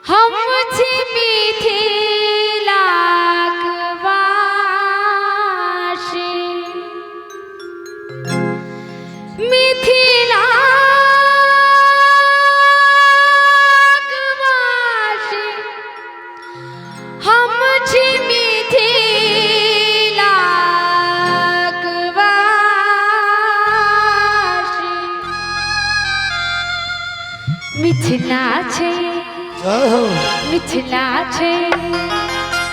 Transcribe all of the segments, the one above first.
हम छी मिथिलाक वासी, मिथिलाक वासी, हम छी मिथिलाक वासी। मिथिला छै, जय हो, मिथिला छै।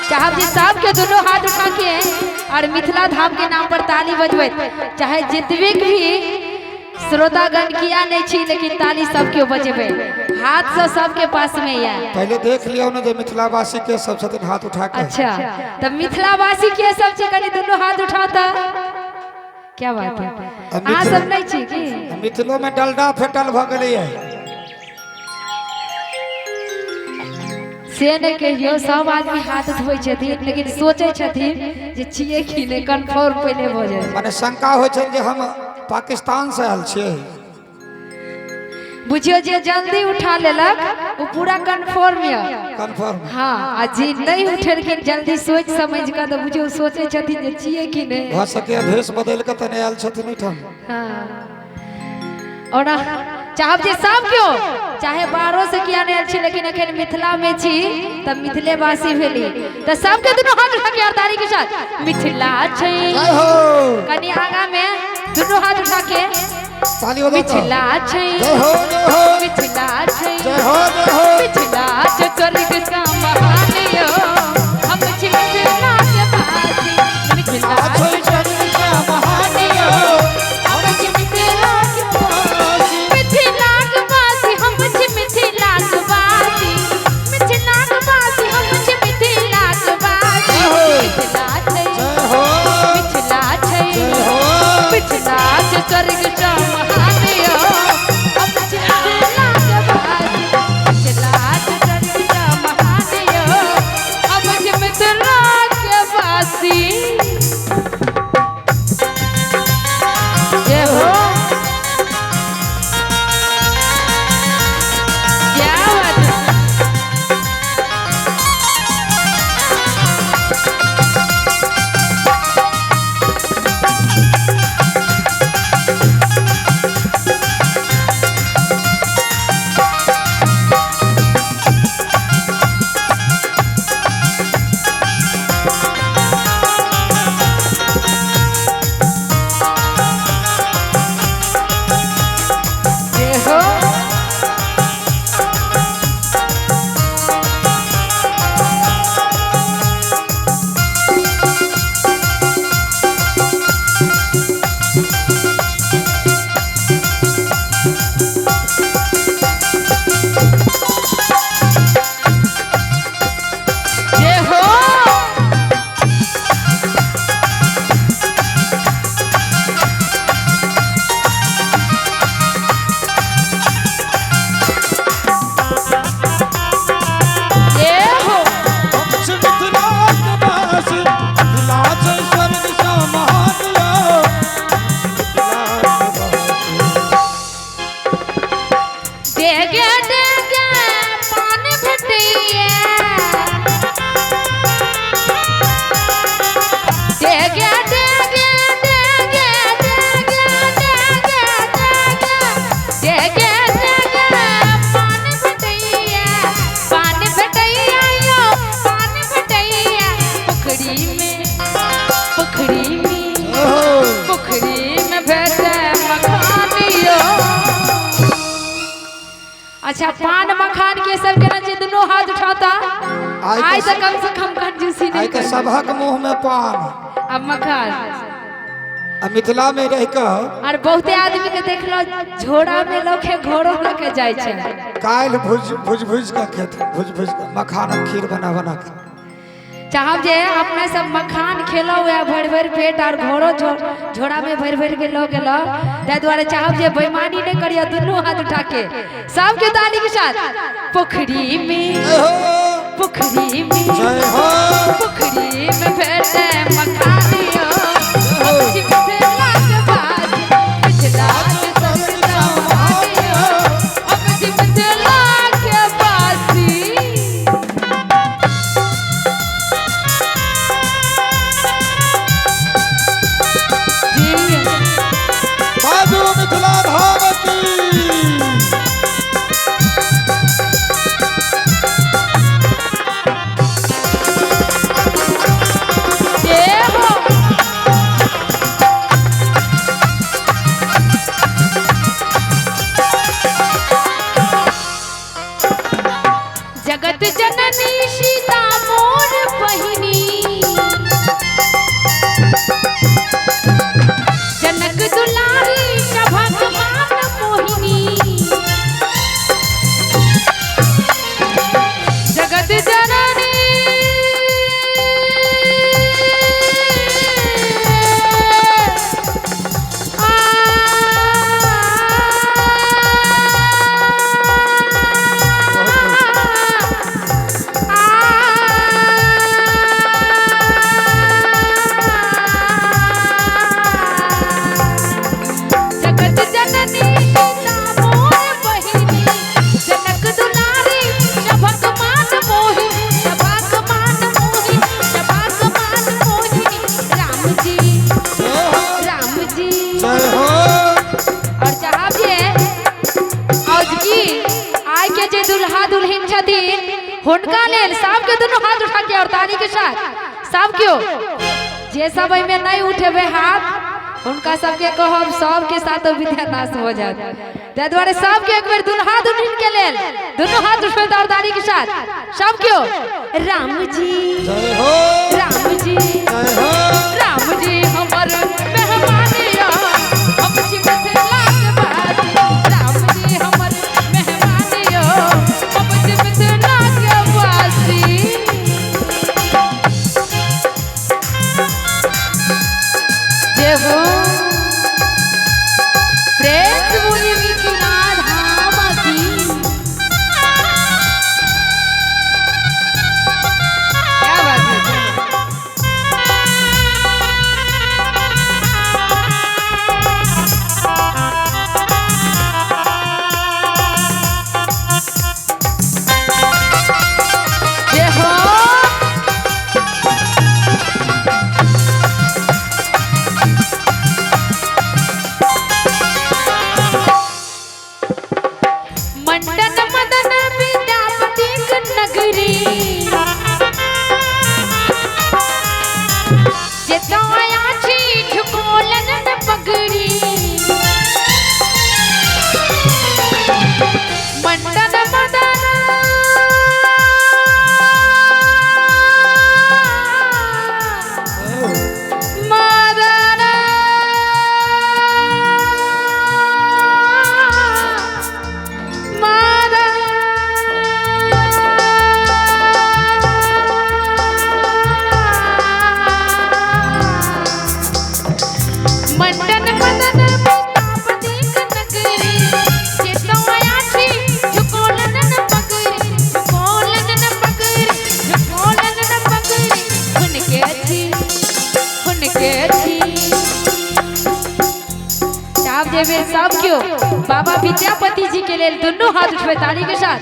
चाहब जी सबके दोनों हाथ उठा के और मिथिला धाम के नाम पर ताली बजबैत, चाहे जितबे भी श्रोतागण किया नहीं छी, लेकिन ताली सबके बजेबै, हाथ से सबके पास में या। पहले देख लियौ ने जे मिथिलावासी के सब छथिन, हाथ उठा के। अच्छा, तब मिथिलावासी के सब छै, कनि दोनों हाथ उठाता। क्या बात है, अहाँ सब नहीं छी की? मिथिलो में डलडा फेटल भऽ गेलैये। से नहीं कहियो, सब आदमी हाथ धोइ छथिन, लेकिन सोचै छथिन जे छियै कि नहि, कन्फर्म पहिले भऽ जाइ। माने शंका होइ छै जे हम पाकिस्तान से आयल छियै। बुझियो जे जल्दी उठा लेलक ओ पूरा कन्फर्म यऽ। कन्फर्म। हाँ, आ जे नहीं उठेलखिन जल्दी सोचि समझि कऽ, तऽ बुझियौ सोचै छथिन जे छियै कि नहि। भऽ सकैए भेष बदलि कऽ तऽ नहि आयल छथिन एहिठाम। हाँ, और चाहब जे सब केओ, चाहे बाहरो से किया नहीं आयल छी, लेकिन अखन मिथिला में छी तऽ मिथिलेवासी भेली, तऽ सबके दुनू हाथ उठा के और ताली के साथ मिथिला छै। जय हो। कनि आगा में दुनू हाथ उठा के। ताली बजाउ तऽ। मिथिला छै, जय हो, जय हो, मिथिला छै, जय हो, जय हो, मिथिला छै स्वर्ग सँ महान यो, हम छी मिथिला के वासी। मिथिला छै स्वर्ग सँ महान यो, हम छी मिथिला के वासी। मिथिलाक वासी, हम छी मिथिलाक वासी, मिथिलाक वासी, हम छी मिथिलाक वासी। मिथिला छै, जय हो, मिथिला छै, जय हो, मिथिला छै स्वर्ग सँ महान यो, हम छी मिथिलाक वासी। मिथिला छै स्वर्ग सँ महान यो, हम छी मिथिलाक वासी। जय हो, क्या बात है। जय हो। जय हो। जय हो। हम छी मिथिलाक वासी, मिथिला छै स्वर्ग सँ महान यो, मिथिलाक वासी। डेगे डेगे पान भेटैये, डेगे डेगे डेगे डेगे डेगे डेगे डेगे डेगे पान भेटैये, पान भेटैये यो, पान भेटैये। पोखरी में, पोखरी में, जय हो। पोखरी में भेटे मखान यो। अच्छा, पान मखान के सब केना छै, दुनू हाथ उठाता। आइ आइ तऽ तऽ कम से कम कंजूसी आइ नहीं तऽ करबै। सभक मुँह में पान अब मखान। आ मिथिला में रहि कऽ और बहुते आदमी के देखलो झोरा में लऽ के घोड़ो लऽ के जाइ छै। काल्हि भुज भुज भुज कऽ खेथिन, भुज भुज कऽ मखानक खीर बना बना कऽ। चाहब जे अपने सब मखान खेलौ है भरि भरि पेट और घोड़ो झोरा में भरि भरि के लऽ गेलौ, ताहि दुआरे चाहब जे बेईमानी नहीं करियो, दुनू हाथ उठा के सबके ताली के साथ पोखरी में, जय हो, पोखरी में, जय हो, पोखरी में भेटे मखान यो, हम छी मिथिलाक वासी। मिथिला के स्वर्ग सँ महान यो, हम छी मिथिला के वासी। जगत जननी सीता मोर बहिनी, जनक दुलारी सभक मान मोहिनी। जगत जननी जगत जननी सीता मोर बहिनी, जनक दुलारी सभक मान मोहिनी, सभक मान मोहिनी, सभक मान मोहिनी। राम जी, राम जी। जय हो। और चाहब जे आज की आइ के जे दुल्हा दुल्हिन छथिन हुनका लेल सबके दुनू हाथ उठा के और ताली के साथ सब क्यों जे सब एहिमे नहीं उठेबे हाथ हुनका सबके कहब सबके साथ विद्यानाश हो जात। ताहि दुआरे सबके एक बेर दुल्हा दुल्हिन के लेल दुनू हाथ उठबे और ताली के साथ सब क्यों। राम जी, जय हो। राम जी, जय हो। राम जी हमर मेहमान यो, हम छी मिथिला के वासी। राम जी हमर मेहमान यो, हम छी मिथिला के वासी। जय हो। प्रेम से बोलिए मिथिला धाम की। क्या बात है। जय हो। मंडन मदन विद्यापति नगरी, जतय छी झुकोलन न पगड़ी। मंडन मदन मदन मंडन मदन विद्यापति नगरी, जतय छी झुकोलन न पगड़ी, झुकोलन न पगड़ी, झुकोलन न पगड़ी। हुनके छी, हुनके छी। चाप जेबे सब क्यों बाबा विद्यापति जी के लेल दुनू हाथ उठबै ताली के साथ।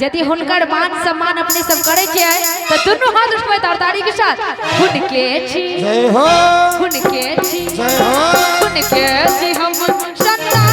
यदि हुनकर मान सम्मान अपने सब करे छियै तो दुनू हाथ उठबै और ताली के साथ। हुनके छी, जय हो। हुनके छी, जय हो। हुनके छी हम संतान।